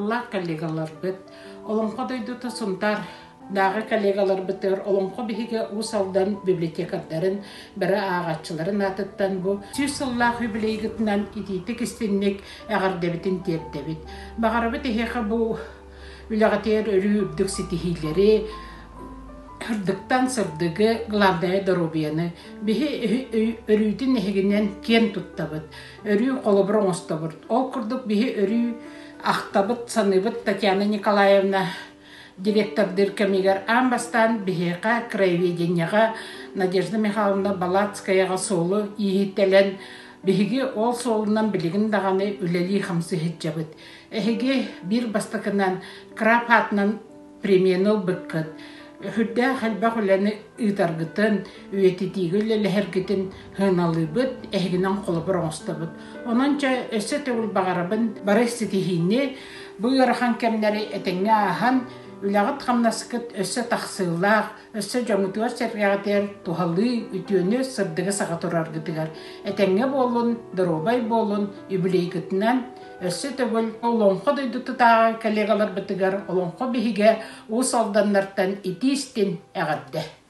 Ытыктабыллаах коллегаларбыт, Олоҥхо дойдута Сунтаар Дааҕы коллегаларбытыгар Олоҥхо биһигэ Уус Алдан библиотекардарын бары ааҕааччыларын аатыттан бу 100 сыллаах юбилейгытынан итиитик-истинник эҕэрдэбитин тиэрдэбит. Баҕарабыт эһиэхэ бу үлэҕитигэр өрүү үрдүк ситиһиилэри, сырдыктан сырдыгы, главное доруобуйаны. Биһи өрүүтүн эһигинэн киэн туттабыт, өрүү холобур оҥостобут. Ол курдук биһи өрүү ахтабыт, саныыбыт Татьяна Николаевна директордыыр кэмигэр аан бастаан биһиэхэ краеведениеҕа Надежда Михайловна Балацкаяҕа суолу ииһитэлэн биһиги ол суолунан билигин даҕаны үлэлии-хамсыы сылдьабыт. Эһиги биир бастакынан краб аатынан премияны ылбыккыт. Үрдээх элбэх үлэни ыытаргытын, үйэтитиигэ үлэлэһэргитин сыаналыыбыт, эһигинэн холобур оҥостобут. Онон чэ өссө төгүл баҕарабын бары ситиһиини, бу ыарахан кэмнэри этэҥҥэ ааһан, үлэҕит-хамнаскыт өссө тахсыылаах, өссө дьоҥҥутугар-сэргэҕитигэр туһалыы, үтүөнү, сырдыгы саҕа тураргытыгар этэҥҥэ буолун, доруобай буолун, үбүлүөйгүтүнэн өссө төгүл Олоҥхо дойдутутааҕы коллегаларбытыгар Олоҥхо биһигэ Уус Алданнартан итии-истиҥ эҕэрдэ!